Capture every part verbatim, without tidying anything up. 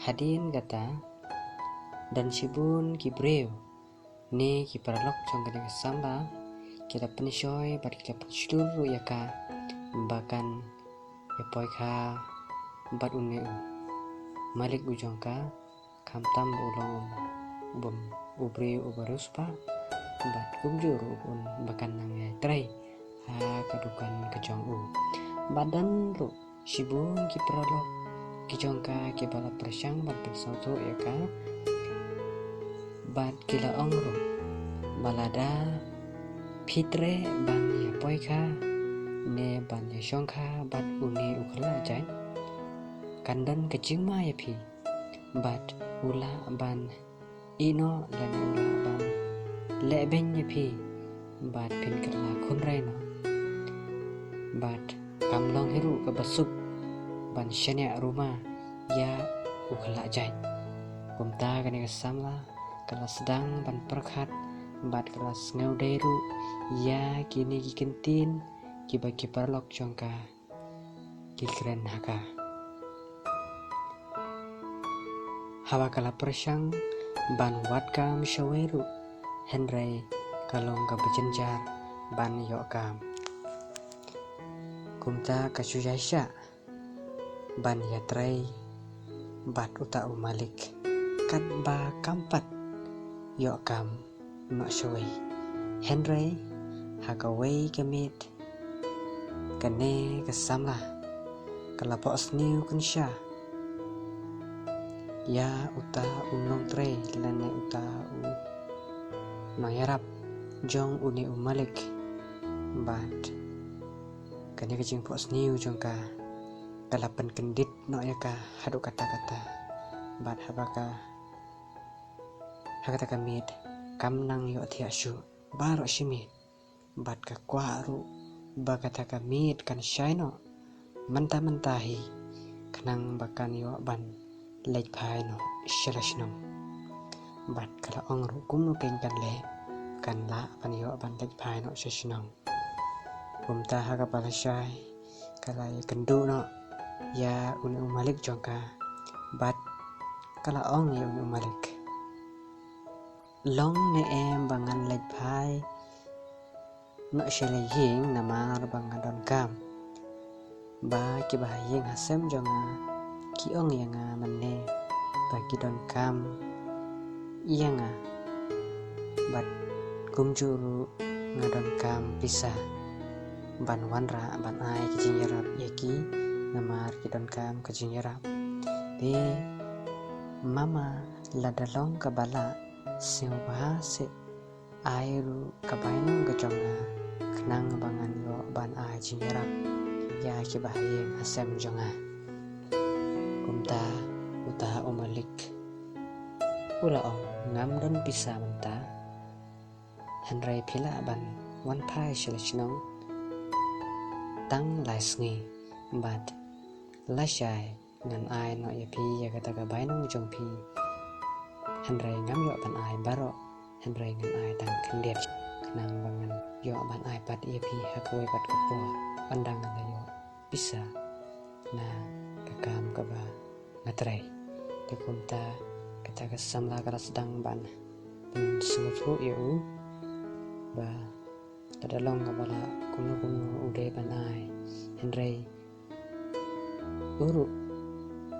Hadien kata, don shibun ki briew ne ki paralok jong kane ka samla ki la pynshoi bad ki la pynshlur ruh ïa ka ba kan ïa poi kha bad une u malik u jong ka, khamtam ba u long u bym u briew uba riewspah bad kumjuh ruh un ba kan nang ïatrei ha ka dukan ka jong u. Bad don ruh shibun ki paralok ki jong ka kiba la pyrshang ban pynsngewthuh ïa ka bad ki la ong ruh ba lada phi treh ban ïa poi kha ne ban ïa shong kha bad une u khlajait, kan don ka jingma ïa phi bad u lah ban ïehnoh lane u lah ban lehbeiñ ïa phi bad phin kylla khun rei noh. Bad kam long hi ruh kaba suk ban shaniah ruma ïa u khlajait. Kumta kane ka samla ka la sdang ban pyrkhat bad ka la sngewdei ruh ïa kine ki kyntien kiba ki paralok jong ka ki kren ha ka. Haba ka la pyrshang ban wad kam shawei ruh, hynrei ka long kaba jynjar ban ïoh kam. Kumta ka shu ïaishah ban ïatrei bad uta u malik katba kam pat ïoh kam noh shawei. Hynrei ha kawei ka miet kane ka samla ka la phohsniew kynsha ïa uta u nongtrei lane uta u nongïarap jong une u malik. Bad kane ka jingphohsniew jong ka ka la pynkyndit noh ïa ka haduh katta katta. Bad haba ka ha kata ka miet kam nang ïohthiah shuh baroh shi miet. Bad ka kwah ruh ba kata ka miet kan shai noh mynta mynta hi khnang ba kan ïoh ban leit phai noh sha la shnong. Bad ka la ong ruh kumno kein kan leh, kan lah ban ïoh ban leit phai noh sha shnong. Kumta ha kaba la shai ka la ïakynduh noh ïa une u malik jong ka bad ka la ong ïa une u malik, long ne em ba ngan leit phai noh sha la ïing namar ba nga donkam ba kiba ha ïing ha sem jong nga ki ong ïa nga mynne ba ki donkam ïa nga bad kumjuh ruh nga donkam pisa ban wanrah ban ai ka jingïarap ïa ki namar ki donkam ka jingïarap. Te mama lada long kaba lah sngewbha seh ai ruh ka bainong ka jong nga khnang ba ngan ïoh ban ai jingïarap ïa kiba ha ïing ha sem jong nga. Kumta uta u malik u la ong, ngam don pisa mynta, hynrei phi lah ban wan phai sha la shnong tang lai sngi bad lashai ngan ai noh ïa phi ïa kata ka bainong jong phi. Hynrei ngam ïoh ban ai baroh, hynrei ngan ai tang khyndiat khnang ba ngan ïoh ban ai pat ïa phi ha kawei pat ka por ynda nga la ïoh pisa na ka kam kaba nga trei. Te kumta kata ka samla ka la sdang ban pynsngewthuh ïa u ba lada long kaba lah kumno kumno u dei ban ai. Hynrei u ruh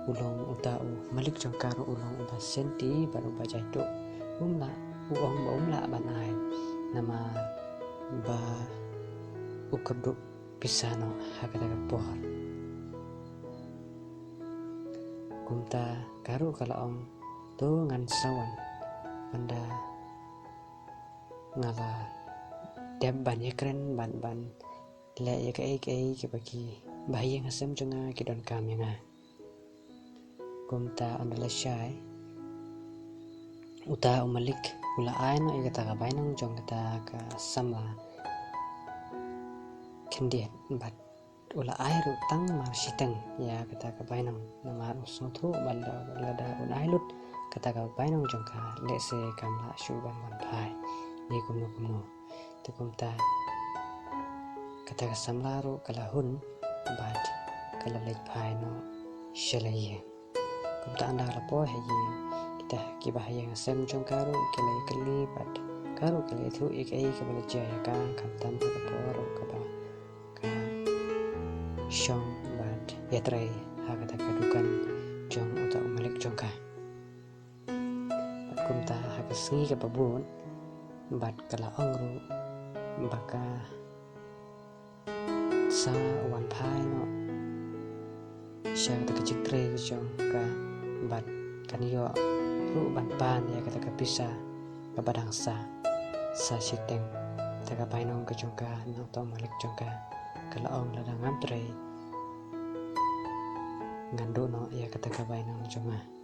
u long uta u malik jong ka ruh u long uba senti bad uba jaituh. Um lah, u ong ba um lah ban ai namar ba u kyrduh pisa noh ha kata ka por. Kumta ka ruh ka la ong, to ngan sa wan, ynda nga la dep ban ïakren bad ban leh ïa kaei kaei kiba kiba ha ïing ha sem jong nga ki donkam ïa nga. Kumta ynda lashai uta u malik u la ai noh ïa kata ka bainong jong kata ka samla khyndiat bad u la ai ruh tang mar shiteng ïa kata ka bainong namar u sngewthuh ba lada, lada un ai lut kata ka bainong jong ka lehse kam lah shuh ban wan phai ne kumno kumno. Te kumta kata ka samla ruh ka la hun bad ka la leit phai noh sha la ïing. Kumta ynda la poi ha ïing, kita kiba ha ïing ha sem jong ka ruh ki la ïakylli bad ka ruh ka la ïathuh ïa kaei kaba la jia ïa ka, khamtam ha ka por ruh kaba ka shong bad ïatrei ha kata ka dukan jong uta u malik jong ka. Bad kumta ha ka sngi kaba bud bad ka la ong ruh ba ka sa wan phai noh sha kata ka jingtrei ka jong ka bad kan ïoh ruh ban pan ïa kata ka pisa kaba dang sah sa shiteng. Kata ka bainong ka jong ka na uta u malik jong ka ka la ong, lada ngam trei ngan duh noh ïa kata ka bainong jong nga.